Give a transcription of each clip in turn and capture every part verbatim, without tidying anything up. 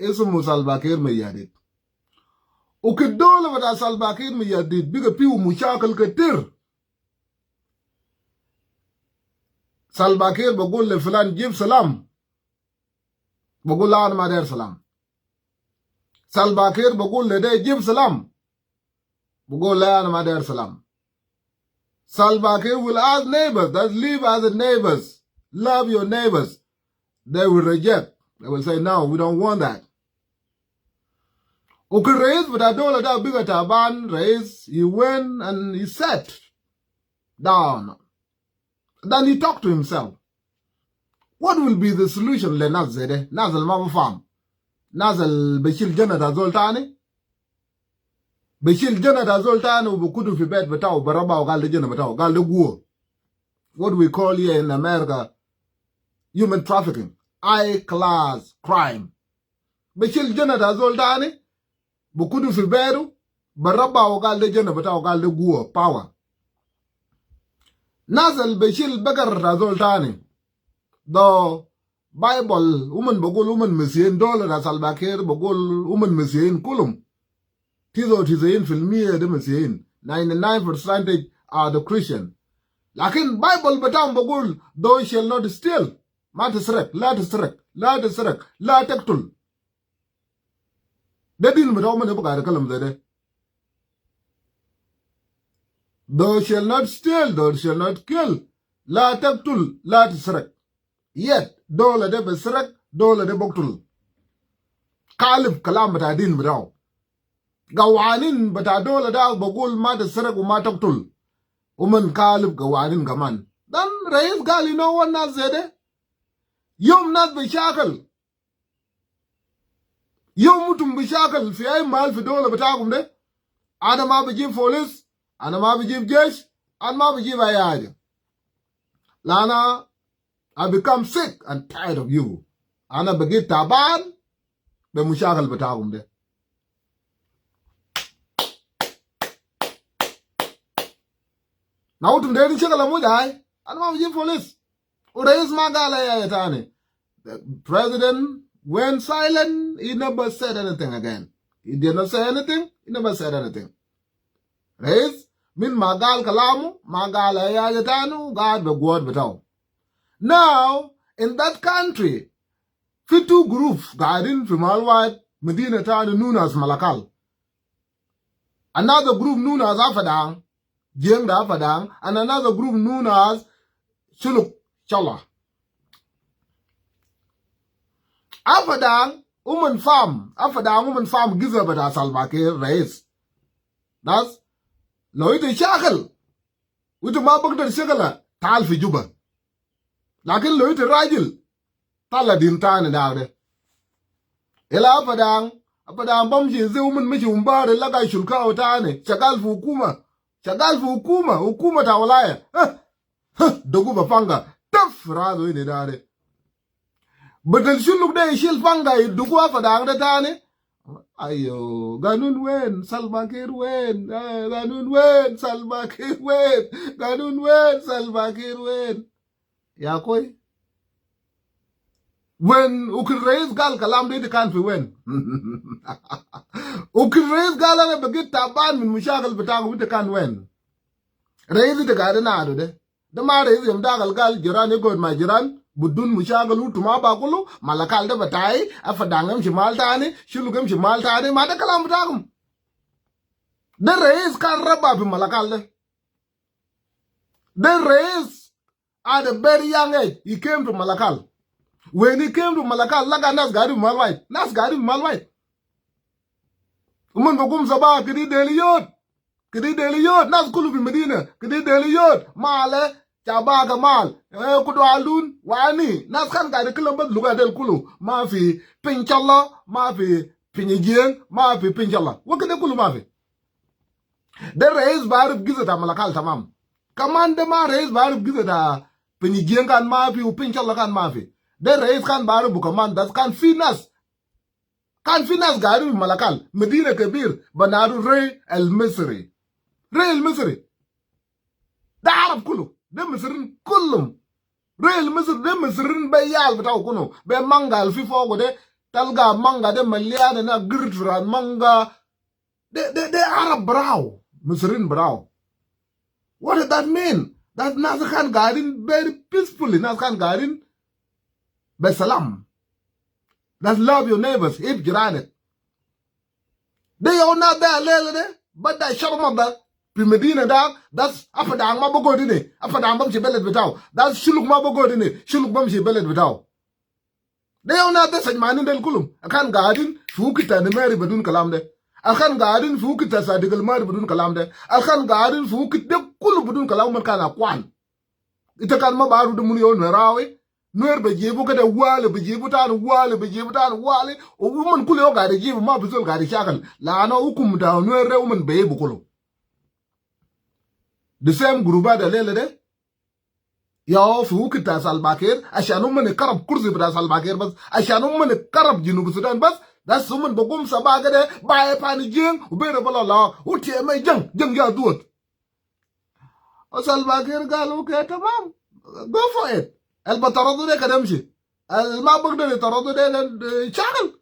اسمه سلفا كير ميارديت. وكده دولة بتاع سلفا كير ميارديت بقى فيه مشاكل كتير. سلفا كير بقول لفلان: "جيب سلام." بقول: "لا، أنا ما داير سلام." سلفا كير بقول لده: "جيب سلام." بقول: "لا، أنا ما داير سلام." Salva Kiir will ask neighbors that live as a neighbors, love your neighbors. They will reject. They will say, "No, we don't want that." Okay, رئيس بتاع دولة ده بقى تعبان، رئيس, he went and he sat down. Then he talked to himself. What will be the solution لناس زي ده؟ ناس اللي ما بفهم. ناس اللي بشيل جنة زول تاني. بشيل جنة زول تاني وبكدو في بيت بتاعو، بربع، وقال ده جنة بتاعو، قال ده قوة. What we call here in America human trafficking, high class crime. بشيل جنة زول تاني، بكدو في بيتو، بربع، وقال ده جنة بتاعو، قال ده قوة، power. ناس اللي بشيل بقر زول تاني، ده Bible، هم بقول هم مسيحيين، دولة ناس Salva Kiir بقول هم مسيحيين كلهم. تسعة وتسعين في المية ده مسيحيين. Ninety-nine percentage are the Christian. لكن Bible بتاعهم بقول: "Thou shall not steal." ما تسرق، لا تسرق، لا تسرق، لا تقتل. ده دين بتاعهم، أنا بقى أتكلم زي ده. "Thou shall not steal, thou shall not kill." لا تقتل، لا تسرق. Yet دولة ده بسرق، دولة ده بقتل. خالف كلام بتاع دين بتاعو. قوانين بتاع دولة ده بقول ما تسرق وما تقتل. ومن خالف قوانين كمان. Then رئيس قال: "You know what, ناس زي ده، يوم ناس بشاكل، يوم انتم بشاكل في أي محل في دولة بتاعكم ده، أنا ما بجيب police، أنا ما بجيب جيش، أنا ما بجيب أي حاجة. لأن I become sick and tired of you." أنا بقيت تعبان بمشاكل بتاعكم ده. لو انتم دايرين شغل موجة هاي، أنا ما بجيب police. ورئيس ما قال أي حاجة تاني. The president went silent. He never said anything again. He did not say anything. He never said anything. رئيس من ما قال كلامو، ما قال أي حاجة تاني، وقاعد بقوات بتاعو. Now, in that country, في two groups قاعدين في محل واحد، مدينة تاني known as Malakal. Another group known as Apadang, Jieng da Apadang, and another group known as Shuluk Shola. Apadang, ومن فام، Apadang ومن فام جزء بتاع Salva Kiir رئيس. That's, لو انت شاكل، وانت ما بقدر شغلة، تعال في جوبا. لكن لو انت راجل، طلع دين تاني داك ده. إلا Apadang، Apadang بمشي زي ومن مشي ومباري لقى شلكاو تاني، شغال في حكومة. شغال في حكومة، حكومة تا ولاية. ها، ها، دقو بفانقا، تف راسو هنا داك ده. بدل شلوك ده يشيل فانقا، يدقو Apadang ده تاني. أيو، قانون وين؟ سلفا كير وين؟ آه، قانون وين؟ سلفا كير وين؟ قانون وين؟ سلفا كير وين؟ يا أخوي. وين؟ وكل رئيس قال كلام ده، انت كان في وين؟ وكل رئيس قال: "أنا بقيت تعبان من مشاكل بتاعكم"، انت كان وين؟ رئيس انت قاعد نادو ده. ده ما رئيس يوم داك قال جيران يقعد مع جيران بدون مشاكل، وانتو ما باكلو، Malakal ده بتاعي، Apadang يمشي محل تاني، شلوك يمشي محل تاني، ما ده كلام بتاعكم. ده رئيس كان ربى في Malakal ده. ده رئيس at a very young age, he came to Malakal. When he came to Malakal, لقى ناس قاعدين في محل واحد. ناس قاعدين في محل واحد. ومن بقوم صباح كده ديلي يود. كده ديلي يود. ناس كله في مدينة. كده ديلي يود. ما عليه شباك مال. إيه، كدو علون. واني. ناس كان قاعد يتكلم بس لغة ديل كله. ما في بنشالله، ما في بنجين، ما في بنشالله. وكده كله ما في. ده رئيس بعرف جزء تا Malakal تمام. كمان ده ما رئيس بعرف جزء تا بنجين كان ما في وبنشالله كان ما في. ده رئيس كان بعرف كمان، ده كان في ناس. كان في ناس قاعدين في Malakal، مدينة كبير، بنادو ري المصري. ري المصري. ده عرب كله، ده مصريين كلهم. ري المصري ده مصريين بي عيال بتاعو كله، بي مانجا في فوقه ده، Talga manga de malian na gir firan manga. De, de, de Arab brau, Misrin brau. What does that mean? That nas kan gaidin very peacefully, nas kan gaidin be salam. That's love your neighbors, hib jiranek. De yau nas de a lele de, bada sharma da, fi Medina da, das Apadang ma bogod ine, Apadang bamshi beled bitau, das Shuluk ma bogod ine, Shuluk bamshi beled bitau. De yau nas de sajmanin del kulum, akan gaidin fi wukit ta Nimeri bidun kalam de. Akan gaidin fi wukit ta Sadiq al Mahri bidun kalam de. Akan gaidin fi wukit de kulu bidun kalam, uman kan akwan. Ita kan ma barufu de munu yau Nuerawi. Nuer bijibu kede wale, bijibu tani wale, bijibu tani wale. Uman kulu yau gaid ijibu, ma fi zol gaid ishakal. Lanu hukum ta Nuer de uman bijibu kulu. The same group da lele de. Yau fi wukit ta Salva Kiir, ashan uman karab kursi bita Salva Kiir bas, ashan uman karab Junub Sudan bas, das uman bigum saba kede, baya pani jeng, u bere bala la, u teme jeng, jeng ya duot. U Salva Kiir gal okay tamam, go for it. Al bataradu de kede imshi. Al ma bigder yataradu de, de, de, shakal.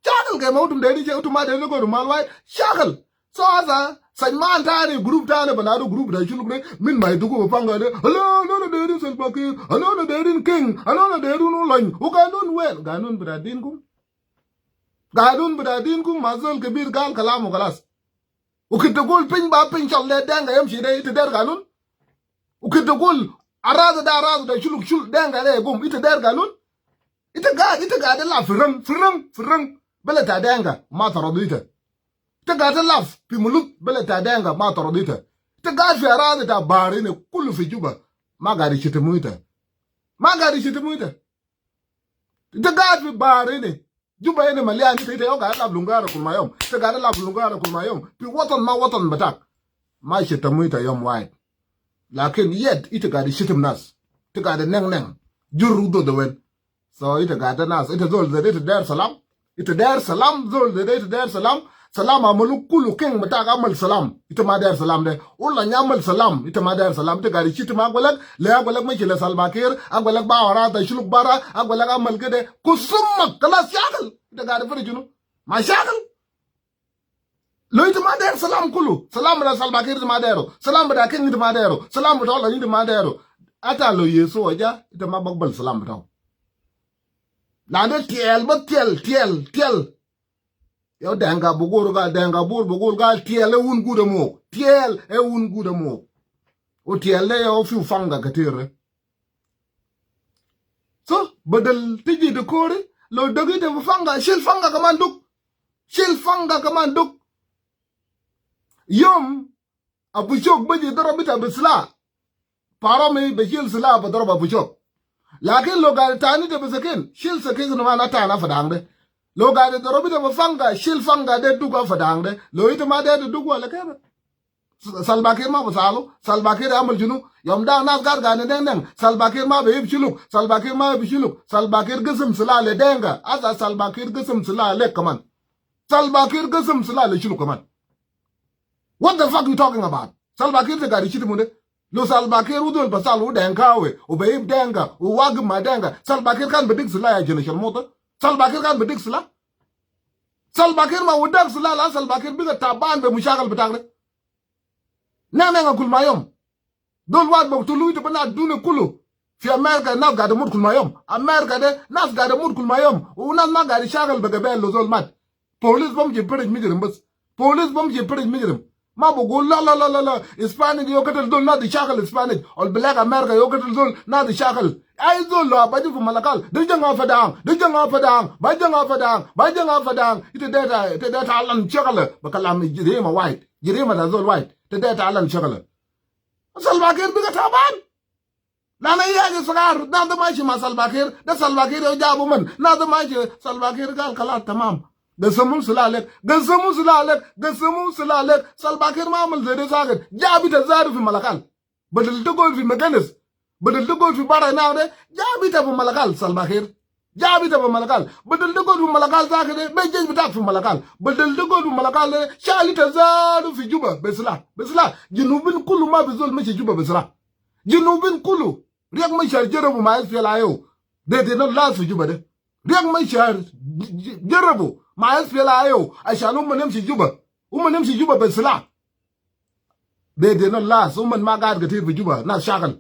Shakal, kede ma utum deri, utum ma deri goru mal wai, shakal. So asa, sajman tani, group tani, banadu group ta Shuluk de, min ma idugu bafanga de, ana, ana deri Salva Kiir, ana, ana deri king, ana, ana deri nu lany, u ganun wen, ganun bita dinkum. Ganun bita dinkum, ma zol kebir gal kalamu kalas. U kede gul piny ba piny shal le Denga yamshi de, ita der ganun. U kede gul arad da arad ta Shuluk, Shuluk Denga de gum, ita der ganun. Ita gaid, ita gaid laf fi Rang, fi Rang, fi Rang. Beled ta Denga, ma taradu ita. Ita gaid laf fi Mulud, beled ta Denga, ma taradu ita. Ita gaid fi arad ta bahar ine kulu fi Juba, ma gaid ishitimu ita. Ma gaid ishitimu ita. Ita gaid fi bahar ine. Juba ine malian, ita, ita yau gaid laf Lungara kul ma yom. Ita gaid laf Lungara kul ma yom. Fi watan ma watan bitak. Ma shitimu ita yom wahid. Lakin yet, ita gaid ishitim nas. Ita gaid neng neng. Jur udo de wen. So, ita gaid nas. Ita zol zede, ita der salam. Ita der salam, zol zede, ita der salam. Salam amalu kulu king bitak amal salam. Ita ma der salam de. U lany amal salam. Ita ma der salam. Ita gaid ishitim agwelek, le agwelek mashi le Salva Kiir, agwelek ba wara ta Shuluk bara, agwelek amal kede. Kusum mak, kalas shakal. Ita gaid firi shunu? Ma shakal. Lo ita ma der salam kulu. Salam bita Salva Kiir ita ma deru. Salam bita king ita ma deru. Salam bita u lany ita ma deru. Ata lo Yesu aja, ita ma baqbal salam bitau. Lanu tiel ba tiel, tiel, tiel. Yau Denga bugul gal, Denga Bor bugul gal, tiel e wun guda mok. Tiel e wun guda mok. U tiel de yau fiu fanga katir. So, badal tiji de kori, lo dagi de fanga, shil fanga kaman duk. Shil fanga kaman duk. Yom Abu Shok baji darab ita bi sila. Para mi bishil sila badarab Abu Shok. Lakin lo gaid tani ita bi sakin, shil sakin ma na tana Fadang de. Lo gaid darab ita bi fanga, shil fanga de duk Fadang de. Lo ita ma de duk wala kef? Salva Kiir ma basalu, Salva Kiir amal shunu? Yom da nas gaid gaid neng neng, Salva Kiir ma bihib Shuluk, Salva Kiir ma bihib Shuluk, Salva Kiir gasim sila le Denga, asa Salva Kiir gasim sila le kaman. Salva Kiir gasim sila le Shuluk kaman. What the fuck you talking about? Salva Kiir de gaid ishitimu de. Lo Salva Kiir u zol basalu Denga we, u bihib Denga, u wagif ma Denga. Salva Kiir kan bidig sila ya jene sharmuta? Salva Kiir kan bidig sila? Salva Kiir ma wadag sila, la Salva Kiir biga taban be mushakil bitak de. Neng neng kul ma yom. Zol wahid baktulu, ita bi nas duniya kulu. Fi America nas gaid mut kul ma yom. America de nas gaid mut kul ma yom. U nas ma gaid shakal be gabail lo zol mat. Police bamshi bifarij mujrim bas. Police bamshi bifarij mujrim. Ma bugul la, la, la, la, la. Hispanic yau katal zol, nas di shakal Hispanic. Ol black America yau katal zol, nas di shakal. Ai zol lo baji fi Malakal. De janga Fadang, de janga Fadang, ba janga Fadang, ba janga Fadang. Ita de ta, ita de ta alan shakal. Ba kalam jirima wahid. Jirima ta zol wahid. Ita de ta alan shakal. Salva Kiir biga taban. Lanu ya je sagar, nas de mashi ma Salva Kiir, de Salva Kiir yau jabu man, nas de mashi Salva Kiir gal kalas tamam. Gasimu sila lek, gasimu sila lek, gasimu sila lek, Salva Kiir ma amal zede sakit, jabu ita zatu fi Malakal. Badal tagul fi Magenis, badal tagul fi bara na de, jabu ita fi Malakal, Salva Kiir. Jabu ita fi Malakal. Badal tagul fi Malakal sakit de, be jesh bitak fi Malakal. Badal tagul fi Malakal de, shal ita zatu fi Juba, be sila, be sila. Junubin kulu ma fi zol mashi Juba be sila. Junubin kulu. Riek Machar jarabu ma SPLA-IO. They did not last fi Juba de. Riek Machar j-, j-, jarabu ma SPLA-IO ashan umma nimshi Juba. Umma nimshi Juba be silah. Be de no las, umma ma gaid ketir fi Juba, nas shakal.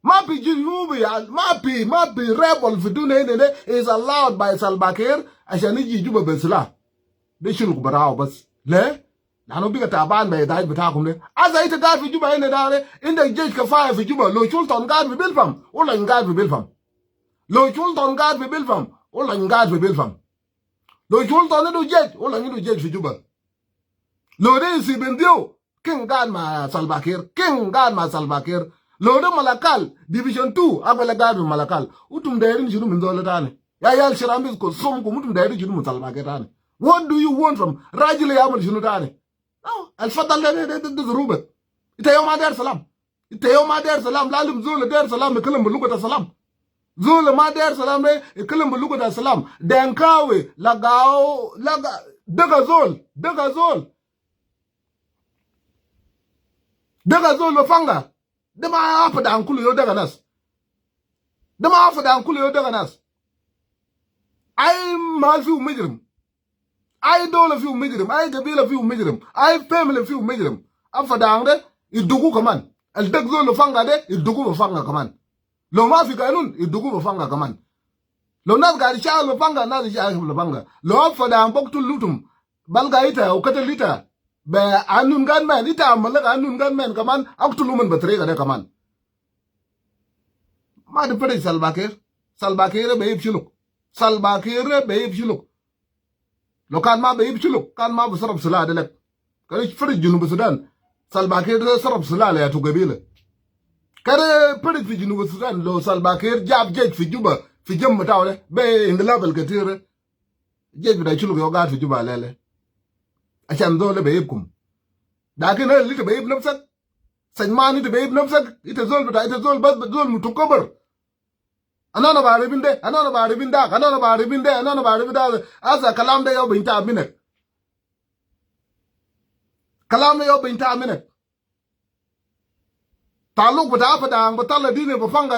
Ma fi Junubi, ma fi, ma fi rebel fi dunia ini de is allowed by Salva Kiir ashan yiji Juba be silah. De shiluk barau bas. Le? Lanu biga taban be daid bitakum de. Asa ita gaid fi Juba ini de, indak jesh kefaya fi Juba. Lo Sultan gaid fi Bilpam, wala in gaid fi Bilpam. Lo Sultan gaid fi Bilpam, wala in gaid fi Bilpam. Lo Sultan indu jesh, wala indu jesh fi Juba. Lo de isi bendio, kin gaid ma Salva Kiir, kin gaid ma Salva Kiir. Lo de Malakal, Division two, agwal gaid fi Malakal. Utum dairin shunu min zol tani? Ya yal shirambi kosomkum, utum dairin shunu min Salva Kiir tani? What do you want from rajil? Yamul shunu tani? No, al fadal de, de, de, de zurubak. Ita yau ma dair salam. Ita yau ma dair salam, lazim zol dair salam, ikalam bi luga ta salam. Zol ma dair salam de, ikalam bi luga ta salam. Denkawi, Lagao, Laga, Dega Zol, Dega Zol. Dega Zol lo Fanga. De ma Padang kulu yau Dega nas. De ma Padang kulu yau Dega nas. Ai mahal fiu mujrim. Ai dola fiu mujrim, ai gabila fiu mujrim, ai family fiu mujrim. Al Padang de idugu kaman. Al Dega Zol lo Fanga de idugu ba Fanga kaman. Lo ma fi ganun, idugu ba Fanga kaman. Lo nas gaid shal lo Fanga, nas shal lo Fanga. Lo Al Padang buktul utum, balga ita u katal ita be unknown gunmen, ita amal lek unknown gunmen kaman, aktul uman be tariga de kaman. Ma de farid Salva Kiir. Salva Kiir be yib shiluk. Salva Kiir be yib shiluk. Lo kan ma be yib shiluk, kan ma be saraf silah de lek. Kede farid Junub Sudan, Salva Kiir de saraf silah le yatu gabila. Kede farid fi Junub Sudan, lo Salva Kiir jab jesh fi Juba, fi jam bitau de, be inqilab al ketir de. Jesh bita shiluk yau gaid fi Juba lele. Ashan zol de be yibkum. Lakin ita be yib nafsak. Sajman, ita be yib nafsak. Ita zol bita, ita zol bas, zol mutakabir. Ana, ana barifin de, ana, ana barifin dak, ana, ana barifin de, ana, ana barifin dak. Asa kalam de yau binta minak. Kalam de yau binta minak. Taluk bita Padang, bita la dine ba Fanga